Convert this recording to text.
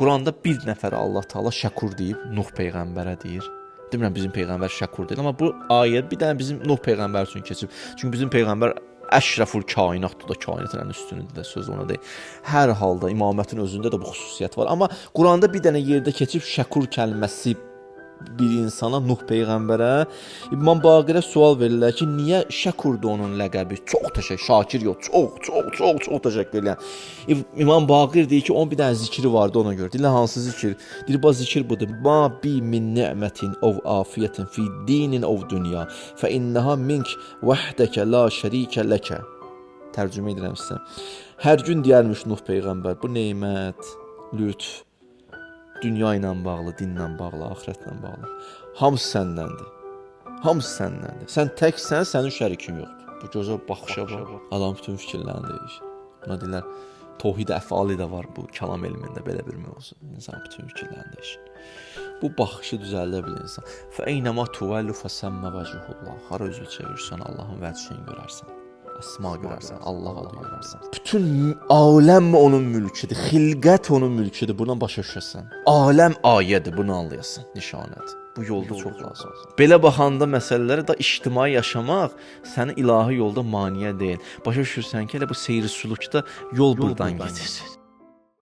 Quranda bir nəfərə Allah Taala Şəkur deyib, Nuh peyğəmbərə deyir. Demirəm bizim peyğəmbər Şəkur deyil, amma bu ayə bir dənə bizim Nuh peyğəmbər üçün keçib. Çünki bizim peyğəmbər əşrəful kainatdır da, kainatın ən üstünüdür də, söz ona deyil. Hər halda imamətin özündə də bu xüsusiyyət var. Amma Quranda bir dənə yerdə keçib Şəkur kəlməsi bir insana, Nuh peyğəmbərə, İmam Baqirə sual verirlər ki, niyə Şəkurdur onun ləqəbi? Çox təşəkkür, Şakir yox, çox təşəkkür edirəm. İmam Baqir deyir ki, onun bir dənə zikri vardı ona görə. Deyirlər, hansı zikir? Deyir, bu zikir budur. Ma bi min ni'mətin ov afiyetin fi dinin ov dünya fə inneha mink vəhdəkə la şərikə ləkə. Tərcümə edirəm sizə. Hər gün deyərmiş Nuh peyğəmbər, bu nemət, lütf, dünya ilə bağlı, dinlə bağlı, axirətlə bağlı. Hamısı səndəndir. Hamısı səndəndir. Sən təksən, sənin şərikin yoxdur. Bu gözəl baxışa bax. Adam bütün fikirlərini dəyişir. Buna deyirlər, tohid əfali də var bu kəlam elmində belə bir mövzu. İnsan bütün fikirlərini dəyişir. Bu baxışı düzəldə bilir insan. Fə eynəmə tuvəllu fəsəmmə vəchullah. Hara üzü çevirsən, Allahın vəcihini görərsən. Əsma görərsən, Allah adı görərsən. Bütün aləm onun mülküdür, xilqət onun mülküdür, bundan başa düşəsən. Aləm ayədir, bunu anlayasan, nişanədir. Bu yolda çox lazımdır. Belə baxanda məsələlərə də ictimai yaşamaq səni ilahi yolda maneə deyil. Başa düşürsən ki, elə bu seyr-sülükdə yol buradan gedir.